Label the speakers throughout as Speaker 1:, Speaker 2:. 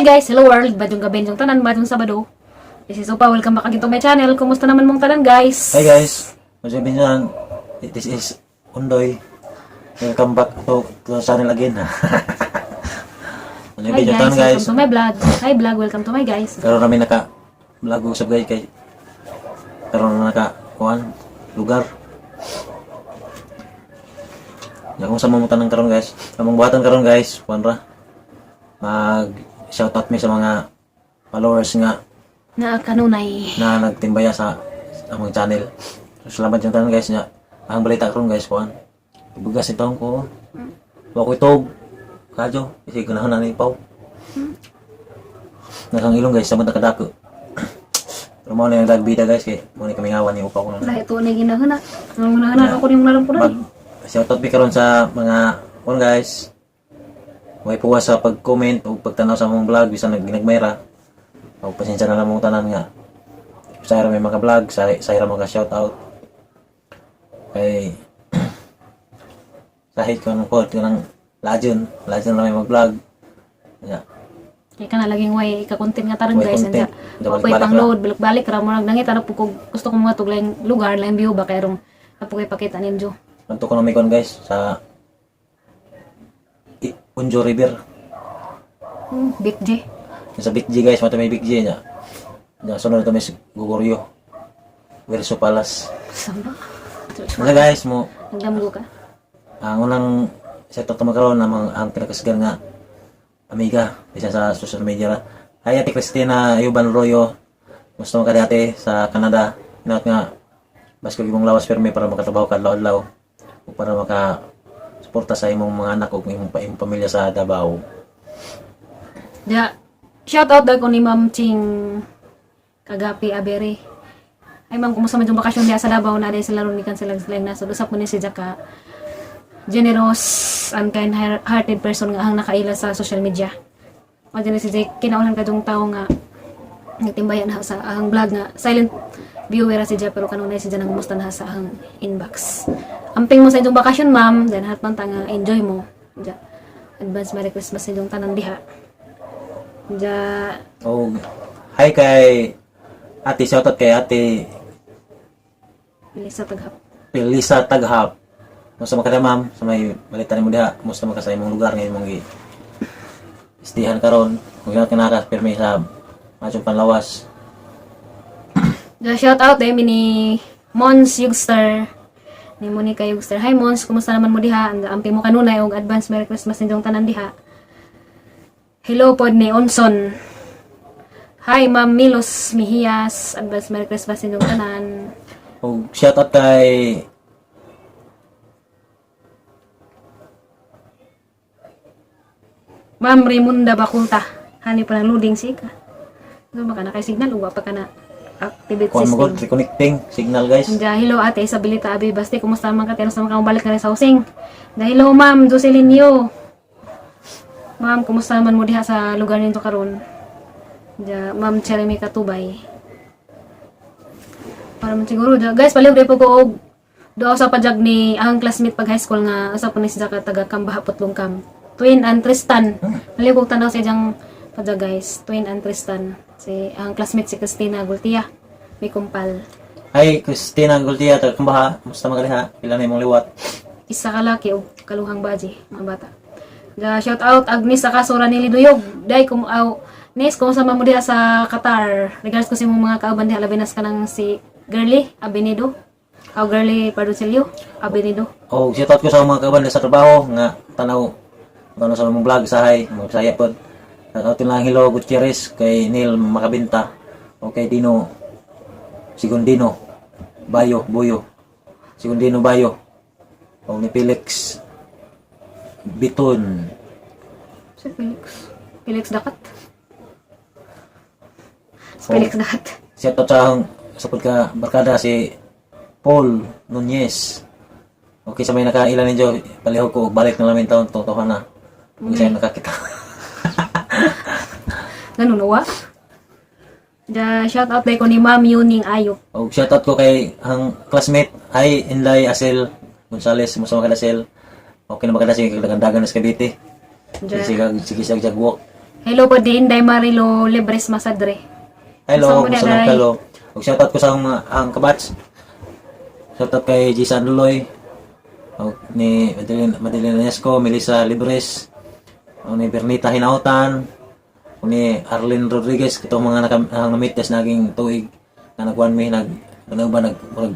Speaker 1: Guys, hello world, maayong gabii inyong tanan, maayong Sabado. This is Opa, welcome back again to my channel. Kumusta naman mong tanan, guys?
Speaker 2: Hi guys, maayong gabii, this is Undoy. Welcome back to the channel again.
Speaker 1: Hi
Speaker 2: Maayong
Speaker 1: guys,
Speaker 2: guys,
Speaker 1: welcome to my vlog. Hi vlog, welcome to my guys.
Speaker 2: Karon kami naka vlog usab, guys, kay karon na naka kuan lugar. Ya, kung sa mga tanan karon, guys, among buhatan karon, guys, kuan ra. Mag shoutout mi sa mga followers nga
Speaker 1: Na kanunay.
Speaker 2: Na nagtimbaya sa among channel. So, salamat yung tanan, guys, nya. Ang balita karon, guys, kuan. Bugas ito ko. Wa ko itog. Kadyo, kasi ganahan na ni Pau. Nakang ilong, guys, samad nakadako. Pero mao na yung dagbida, guys, kay mao ni kamingawan ni upaw ko na.
Speaker 1: Dahil ito na ginahana. Ang ginahana ako ni mong po
Speaker 2: Mag shoutout mi karon sa mga kuan, guys. May puwas sa pag-comment o pagtanaw sa among vlog bisan nag ginagmay ra. O pasensya na lang mong tanan nga. Sayra may mga vlog, sayra mga shoutout. Kay sahit ko ng code ko ng lajon, lajon na may mag-vlog. Yeah.
Speaker 1: Kaya ka na laging way ka-content nga tarong
Speaker 2: Way
Speaker 1: guys.
Speaker 2: content.
Speaker 1: Anja. Wa ko'y
Speaker 2: Balik-balik
Speaker 1: pang-load, balik-balik ra mo nangita na po ko gusto ko mga tuglayng lugar, laing view ba kay rong apo ko'y pakita ninyo.
Speaker 2: Nanto ko na may kuan, guys, sa Unjo River.
Speaker 1: Big J.
Speaker 2: Sa Big G, guys, mato may Big G niya. Nya sunod ito may Guguryo. Wirso Palace.
Speaker 1: Samba.
Speaker 2: Mga guys, mo
Speaker 1: Nagdamgo ka.
Speaker 2: Ang unang set up karon ang pinakasgan nga amiga isa sa social media ra. Hi, Ate Christina Ayuban Royo. Gusto mo ka dati sa Canada. Inat nga basko imong lawas pirmi para makatrabaho ka adlaw-adlaw o para maka suporta sa imong mga anak ug imong pamilya sa Davao.
Speaker 1: Ja, shout out daw ko ni Ma'am Ching Kagapi Abere. Ay ma'am, kumusta man yung bakasyon diya sa Davao na dahil sila ron ni sila sila nasa usap mo ni si Jaka generous and kind-hearted person nga ang nakaila sa social media. O dyan si Jake, kinaulan ka yung tao nga nagtimbayan na sa ang vlog nga silent viewer si Jake pero kanunay si Jake nangumusta na sa ang inbox. Amping mo sa inyong bakasyon, ma'am, then hatman ta nga enjoy mo. Ja. Advance Merry Christmas sa inyong tanan diha. Ja,
Speaker 2: Oh, hi kay Ate, shoutout kay Ate
Speaker 1: Melissa Taghap.
Speaker 2: Pelisa Taghap. Musta man ka, ma'am? Sa may balita nimo diha, musta man ka sa imong lugar nga imong gi istihan karon? Kung ka naka pirmi sa Machong Panlawas.
Speaker 1: Ja, shout out eh, ni Mons Yugster. Ni Monica Yugster. Hi Mons, kumusta naman mo diha? Ang amping mo kanunay og advance Merry Christmas ninyong tanan diha. Hello pod ni Onson. Hi Ma'am Milos Mihias, advance Merry Christmas ninyong tanan.
Speaker 2: Og shoutout kay
Speaker 1: Ma'am Raymunda Bakulta. Hani pa ng loading sika. So baka na kay signal uwa pa ka na activate
Speaker 2: kuan mo
Speaker 1: system.
Speaker 2: god reconnecting signal, guys.
Speaker 1: Ja, hello Ate Isabelita Abi Basti, kumusta man ka? Tinos naman ka balik na rin sa housing. Ja, hello Ma'am Jocelyn Yo. Ma'am, kumusta naman mo diha sa lugar ninyo karon? Ja, Ma'am Jeremy Katubay. Para man siguro, ja, guys, palihog po ko og duha sa pajag ni ang classmate pag high school nga asa po ni siya ka taga Kambaha Putlong Cam. Twin and Tristan. Palihog og tanaw sa iyang pajag, guys. Twin and Tristan. Si ang classmate si Christina Gultia. May kumpal.
Speaker 2: Hi Christina Gultia taga Kambaha, musta man ka diha? Pila na imong liwat?
Speaker 1: Isa ka laki og kaluhang baji, mga bata. Da, shout out Agnes sa kasura ni Liduyog. Day kum aw Nis, kumusta man mo diha sa Qatar? Regards ko sa imong mga kauban diha, labi na sa kanang si Girly Abenido. Aw Girly Pardoncillo Abenido.
Speaker 2: Og shoutout ko sa mga kauban sa trabaho nga tanaw tanaw sa among vlog sahay, mga Bisaya pod. Shoutout lang Hello Gutierrez, kay Neil Makabinta o kay Dino Sigundino Bayo Buyo Sigundino Bayo o ni Felix Biton.
Speaker 1: Si Felix. Felix Dakat. Si Felix Dakat.
Speaker 2: Shoutout sa pagka barkada si Paul Nunez. Okay, sa may nakaila ninyo, palihog ko, balik na lang taon, totohan na. Hindi siya nakakita.
Speaker 1: Ganun wa. Da, shout out day ko ni Ma'am Yuning Ayop.
Speaker 2: O shoutout ko kay ang classmate, hi Inlay Asel Gonzales, musta man ka, Asel? Okay na ba ka, sige, dagan na sa Cavite.
Speaker 1: Ja.
Speaker 2: Sige, sige, sige, jagwalk.
Speaker 1: Hello po din, Inday Marilo Libres Masadre.
Speaker 2: Hello,
Speaker 1: Kumusta mo
Speaker 2: kumusta lang
Speaker 1: Day?
Speaker 2: hello. Ug shoutout ko sa ang mga ang kabats. Shoutout kay Jason Luloy, og ni Madeline, Madeline Anesco, Melissa Libres, og ni Bernita Hinautan, og ni Arlene Rodriguez, itong mga naka, ang na-meet des naging tuig na nagkuan mi nag ano ba nag murag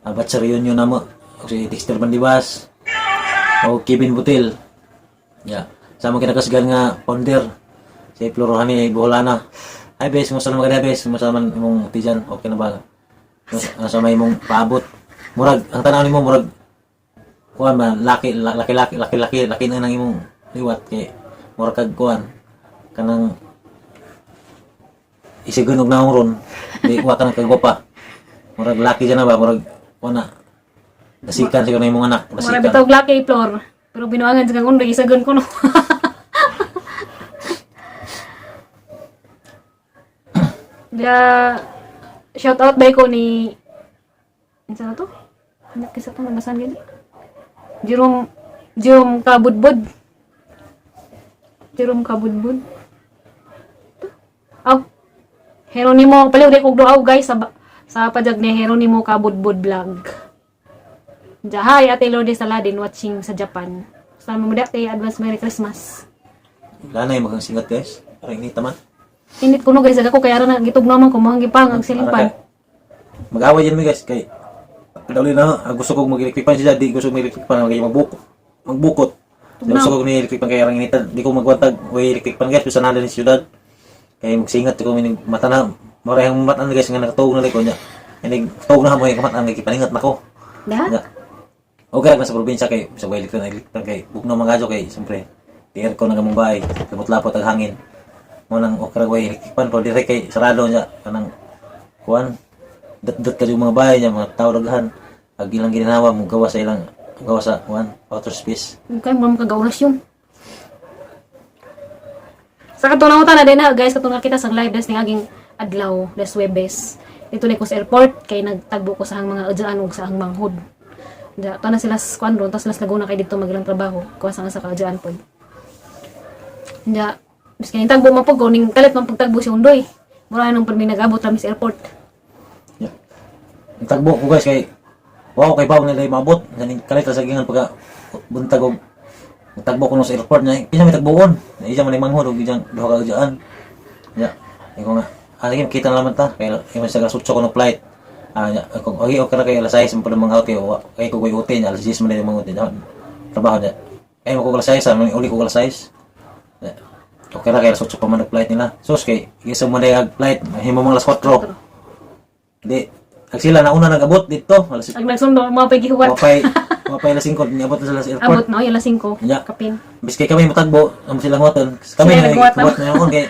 Speaker 2: batch reunion namo, og si Dexter Bandibas o Kevin Butil. Yeah. Sa among kinakasgan nga founder si Florohani Boholana. Hi bes, kumusta naman ka bes? Kumusta naman imong tijan? Okay na ba? Ano sa may imong paabot? Murag ang tanaw nimo murag kuan ba laki laki laki laki laki laki na nang imong liwat kay murag kag kuan kanang isigon og naong ron di wa ka nang kagwapa. Murag laki dyan na ba, murag kuan na dasikan siguro na imong anak,
Speaker 1: Mura
Speaker 2: dasikan.
Speaker 1: bitaw laki Flor. Pero binuangan sa kang undoy, isagon ko no. Ya, shout out bay ko ni, unsa na to? Ano kisa to, nabasahan gani? Jerome Jerome Kabudbud. Jerome Kabudbud. Aw. Heronimo, paliw di kog duaw guys sa pajag ni Heronimo Kabudbud vlog. Hi, Ate Lourdes Saladin watching sa Japan. Sa mo dati, advance Merry Christmas.
Speaker 2: Wala na yung magang singat guys. Parang inita man.
Speaker 1: Init kuno guys, ako kaya ra na gitugnaw man ko mga gipang ang silingpan.
Speaker 2: Mag-away dyan mi guys kay dali na ah, gusto kong mag-electric pan siya, di gusto kong mag-electric pan kay magbukot. Magbukot. Di gusto kong ni electric pan kay arang inita, di ko magwantag way electric pan guys bisan na sa syudad. Kay magsingat ko minig mata na marahang mata na guys nga nakatuog na ko niya. Inig tuog na mo kay mata kay paningat nako.
Speaker 1: Da?
Speaker 2: Nya. Okay ra sa probinsya kay sa way electric electric pan kay bugnaw mga gadyo kay siyempre di aircon na gamong bahay, lamot-lapot ang hangin. Mo nang okay ra way electric pan pero dire kay sarado niya kanang kuan dot ka yung mga bahay niya, mga tao daghan ag ilang ginhawa mo gawa sa ilang gawa sa kuan outer space.
Speaker 1: Kay mo kagauras yun. Sa katong nangutan na din na guys, katong nakita sa live des ning aging adlaw des Webes. Dito ni ko sa airport kay nagtagbo ko sa ang mga udyaan ug sa ang manghud. Da, to na sila sa kuan ron, tas sila sa Laguna kay dito magilang trabaho. Kuha sa nga sa kaudyaan pod. Da, biski ning tagbo man pud ko ning kalit man pagtagbo si Undoy. Mura nung permi nag-abot rami sa airport.
Speaker 2: Yeah. Ang tagbo ko guys kay wow kay bawo nila maabot ganing kalit ra sa gingan pagka buntag og tagbo ko no sa airport niya kinsa may tagboon na isa man manghod og ijang duha ka udyaan. Yeah. Iko nga ah, sige kita na naman ta kay imo sa alas 8 ko no flight. Ah nya ako okay okay ra kay alas 6 man pud ang mga kay kay ko koy ute niya alas 10 man yung mga ute trabaho niya kay mo ko alas 6 ah, may uli ko alas 6. Yeah. Okay ra kay alas 8 pa man ang flight nila. Sus kay isa mo na flight himo mga alas 4. Di ag sila nauna nag-abot dito alas
Speaker 1: Ag nagsundo mga pagihuwat.
Speaker 2: wapay alas 5 niabot na sila sa airport.
Speaker 1: Abot no, alas 5.
Speaker 2: Yeah.
Speaker 1: Kapin.
Speaker 2: Biski kami matagbo, amo silang hotel. Kami
Speaker 1: Sila
Speaker 2: na
Speaker 1: naghuwat na.
Speaker 2: naghuwat na yun kay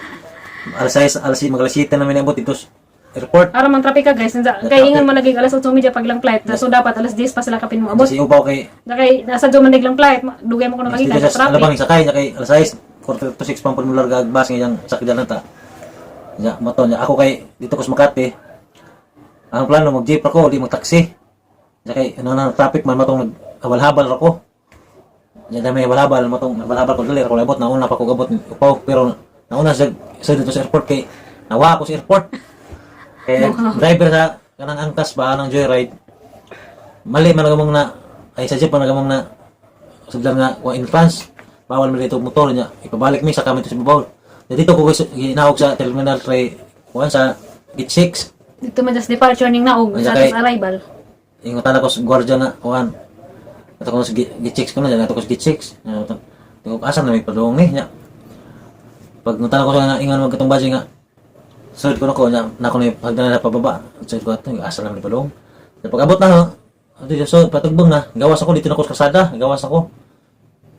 Speaker 2: alas 6, alas 6, mag alas 7 namin niabot dito sa airport.
Speaker 1: Ara man traffic ka guys. Kay
Speaker 2: traffic.
Speaker 1: ingon man naging alas 8:30 pag lang flight. So dapat alas 10 pa sila kapin mo abot.
Speaker 2: Kasi upaw kay
Speaker 1: Da kay nasa jo man naglang flight, dugay mo kuno
Speaker 2: dito
Speaker 1: makita
Speaker 2: sa
Speaker 1: sa
Speaker 2: alabang
Speaker 1: traffic.
Speaker 2: sakay niya kay alas 6, 5:45 pang pud larga ag bus ngayang sakyan na ta. Ya, moto niya ako kay dito ko sa Makati. Ang plano mag jeep ako, di mag taxi. Niya kay ano na traffic man matong naghabal-habal ako. Niya dami habal-habal matong habal-habal ko dali ako labot nauna pa ko gabot upaw pero nauna sa dito sa airport kay nawa ako sa airport. Kay driver sa kanang angkas ba anang joyride. Mali man ang na ay sa jeep man ang na sudlan nga wa in France bawal man dito motor niya ipabalik mi sa kami to sa babaw. Niya dito ko guys ginahog sa terminal 3 kuan sa gate 6.
Speaker 1: Dito man just departure ning naog
Speaker 2: Ay,
Speaker 1: sa
Speaker 2: kay-
Speaker 1: atos arrival.
Speaker 2: Ingutan ako sa gwardiya na kuan ato ko sa gate 6 ko na dyan ato ko sa gate 6. Niya, ko asa na may padung ni niya pag ngutan ako sa nga ingon magkatong baje nga sud ko na ko niya na ko ni pagdala na pababa sud ko ato asa na may padung. Niya, pag abot na ho dito so patugbong na gawas ako dito na ako sa kasada gawas ako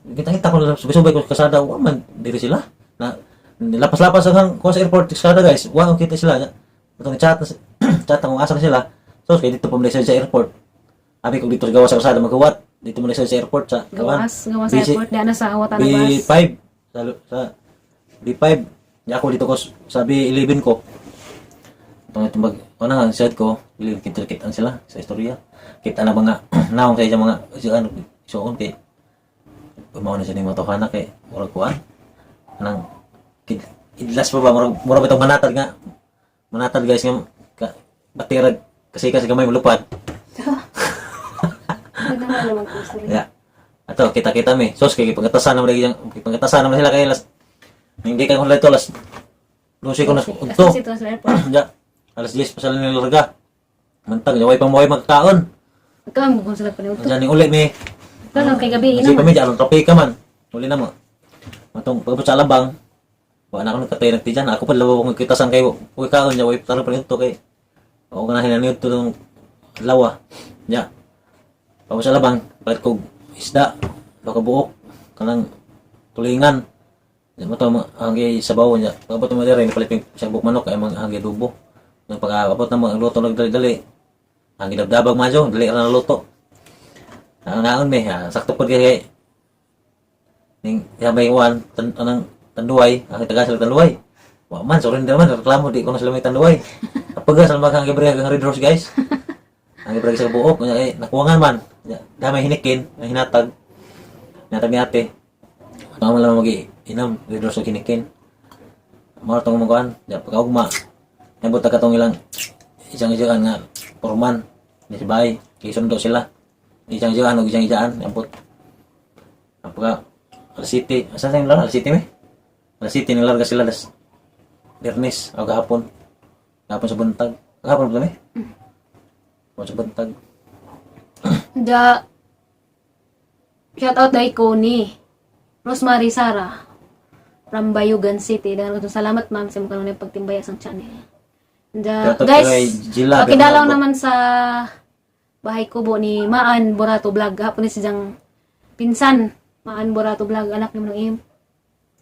Speaker 2: kita-kita ko na subay-subay ko sa kasada wa man diri sila na nilapas-lapas ang ko sa airport sa kasada guys wa ang kita sila. Atong chat na chat na kung asa na sila. So kay dito pa man sa airport abi ko dito sa gawas sa kasada maghuwat dito man sa airport sa kuwan.
Speaker 1: Gawas, gawas sa
Speaker 2: BC
Speaker 1: airport, di na sa hawatan na bus.
Speaker 2: B5 sa B5. Nya ako dito ko sa B11 ko. Itong itong bag, ano nga, sad ko, kita kitaan sila sa istorya. Kita na mga naong kay sa mga si ano suon kay umaw na siya ni mga tawhana kay murag kuan. Anang Idlas pa ba mura ba itong manatad nga. Manatad guys nga ka, batirag kasi kasi gamay molupad.
Speaker 1: Nagdama naman ko sorry.
Speaker 2: Ya. Ato kita-kita mi. Sos kay pagkatasan naman lagi pagkatasan naman sila kay las hindi kay kung ito las 12 ko na
Speaker 1: Alas
Speaker 2: udto.
Speaker 1: 12 sa airport.
Speaker 2: Ya. Alas 10 pa sila nilarga. Mantag, way pang way magkaon.
Speaker 1: Ikaw mo kung sila paniudto.
Speaker 2: Diyan ni uli mi.
Speaker 1: Ikaw lang kay gabi
Speaker 2: Kasi
Speaker 1: ina.
Speaker 2: pa mi aron tropi ka man. Uli na mo. Matong pagabot sa alabang. Wa na ako nagkatay nagtijan. Ako pa lawa kong kitasan kay uy kaon ya way tarong pa nito kay. Ako ka na hinaniod to tong lawa. Ya. Pagabot sa alabang, palit kog isda, baka buok kanang tulingan. Ya mo to ang sabaw niya. Pagabot mo diri palit yung isang buok manok kay mga ang adobo. Nang pag-abot na mo ang luto nagdali-dali. Ang gidabdabag madyo, dali ra na luto. Ang naon mi, ah, sakto pud kay ning yabay wan tan anang tanduay, ang taga sila tanduay. Wa man surrender man reklamo di ko na sila may tanduay. Kapag sa mga ang gibre ang Red Rose guys. Ang gibre sa buok unya kay nakuwangan man. Unya, damay hinikin, ang hinatag. Hinatag ni ate. Ano man lang magi inom Red Rose og hinikin. Mao tong mga ya pagkaugma. Nabot ka tong ilang isang isang nga porman ni si Bay, kay sundo sila. Isang isang og isang isaan, ambot. Ang pagka Alas City, asa sa yung laro? Alas City mi? Alas City nilarga sila das Biyernes o gahapon. Gahapon sa buntag. Gahapon ba mi? Gahapon sa buntag.
Speaker 1: Da shout out dai ko ni Rosemary Sara from Bayugan City. Daghang katong salamat ma'am sa imong kanunay pagtimbaya sa channel. Da,
Speaker 2: Shout out
Speaker 1: guys,
Speaker 2: kay Gila
Speaker 1: pakidalaw
Speaker 2: Bernardo.
Speaker 1: naman sa bahay kubo ni Maan Borato Vlog. Hapon ni siyang pinsan. Maan Borato Vlog, anak ni Manong Im.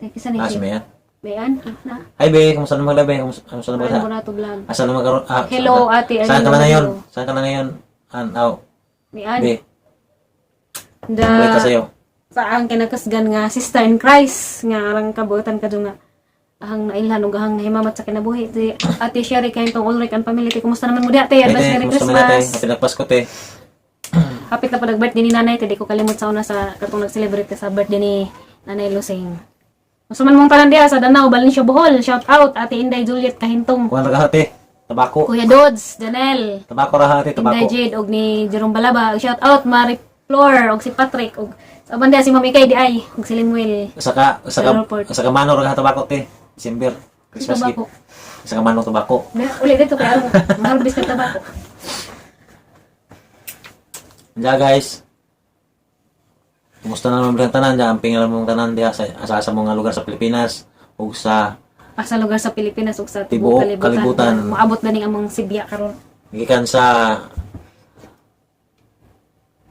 Speaker 1: Ay, kisa ni
Speaker 2: Ah, si Mayan.
Speaker 1: Bayan? Ah, na.
Speaker 2: Hi, be. Kumusta naman ka, be? Kumusta naman
Speaker 1: Maan
Speaker 2: ka?
Speaker 1: Borato Vlog.
Speaker 2: Asa naman karon? Ah,
Speaker 1: Hello, Ate
Speaker 2: Saan ka
Speaker 1: Arlene
Speaker 2: na ngayon?
Speaker 1: Romero.
Speaker 2: Saan ka na ngayon? An, aw,
Speaker 1: Mian.
Speaker 2: be.
Speaker 1: Da,
Speaker 2: Balita sa'yo.
Speaker 1: sa ang kinakasgan nga sister in Christ nga arang kabuotan kadto nga ahang nailhan ug ahang nahimamat sa kinabuhi si Ate Sherry kay tong Ulrich and family te kumusta naman mo di ate
Speaker 2: Hey,
Speaker 1: advance
Speaker 2: te,
Speaker 1: Merry
Speaker 2: kumusta man na, te?
Speaker 1: Christmas
Speaker 2: Happy na Pasko, te.
Speaker 1: hapit na pa nag-birthday ni nanay te di ko kalimot sa una sa katong nag-celebrate ka sa birthday ni Nanay Lusing. Gusto man mong tanan diha sa Danau, Valencia, Bohol. Shout out Ate Inday Juliet Kahintong.
Speaker 2: Kuhan ra ka, te. Tabako.
Speaker 1: Kuya Dodds, Janelle,
Speaker 2: Tabako ra, ha, te.
Speaker 1: Inday
Speaker 2: Tabako.
Speaker 1: Jade og ni Jerome Balaba. Shout out Mari Flor og si Patrick og sa uban diha si Ma'am Ikay di ay og si Linwell.
Speaker 2: Usa ka,
Speaker 1: Airport.
Speaker 2: usa ka mano ra ka tabako, te. December. Christmas gift.
Speaker 1: Tabako.
Speaker 2: Usa ka mano tabako.
Speaker 1: Na, uli dito kay aron maharbis ka tabako.
Speaker 2: Diya guys. Kumusta na naman ang tanan diya? Ang pingalan mong tanan diya sa mga lugar sa Pilipinas ug sa
Speaker 1: Asa lugar sa Pilipinas ug sa tibuok
Speaker 2: Tibuok
Speaker 1: kalibutan.
Speaker 2: kalibutan.
Speaker 1: Moabot na ning among Sibya karon.
Speaker 2: gikan sa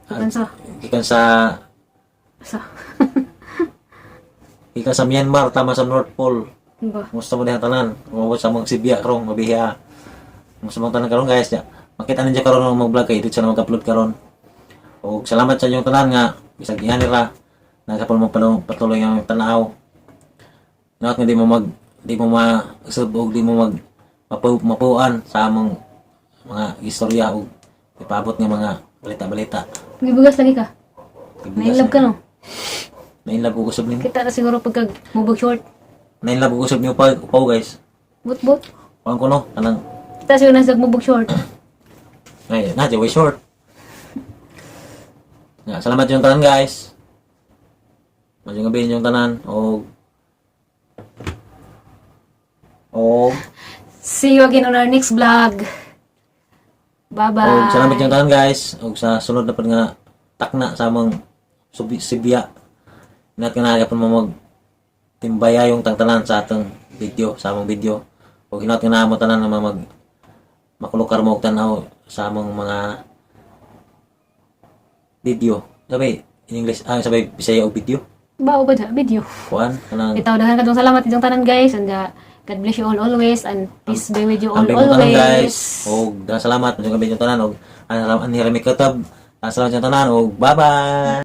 Speaker 1: Gikan sa
Speaker 2: gikan sa
Speaker 1: sa
Speaker 2: gikan sa Myanmar tama sa North Pole.
Speaker 1: ba.
Speaker 2: Kumusta mo diha tanan? Umabot sa mga Sibya karong mabiya. Kumusta mong tanan karon guys? Diya. Makita ninyo karon ang mag-vlog kay dito na mag-upload karon. Og salamat sa inyong tanan nga bisag iyan nila nagapon mo patuloy ang tanaw. Naot nga di mo ma sub og di mo mag mapuan sa among mga istorya og ipaabot nga mga balita-balita.
Speaker 1: Gibugas lagi ka.
Speaker 2: Gibugas
Speaker 1: Nainlove ka no.
Speaker 2: Nainlove ko usab nimo.
Speaker 1: Kita na siguro pagka mubog short.
Speaker 2: Nainlove ko usab niyo pa upaw guys.
Speaker 1: But-but.
Speaker 2: Kuan ko no kanang
Speaker 1: Kita siguro na sa mubog short.
Speaker 2: ay na way short. Ya, salamat yung tanan guys. Maayong gabi yung tanan og og
Speaker 1: See you again on our next vlog. Bye-bye.
Speaker 2: Og salamat yung tanan guys. Og sa sunod na pud nga takna sa among Sibya. Ingat ka na gyapon mo mag timbaya yung tangtanan sa atong video, sa among video. Og hinat ka na mo tanan nga mag makulokar mo og tan-aw sa among mga video. Sabay in English, ah sabay Bisaya og video.
Speaker 1: Bao ba dyan? Video.
Speaker 2: Kuan kanang
Speaker 1: Itaw, daghan katong salamat inyong tanan guys. And God bless you all always. And peace be with you all
Speaker 2: Ambing mo tanan
Speaker 1: always.
Speaker 2: guys. Og daghang salamat maayong gabi yung tanan og ang salamat ni Remy Katab. Salamat yung tanan og bye-bye.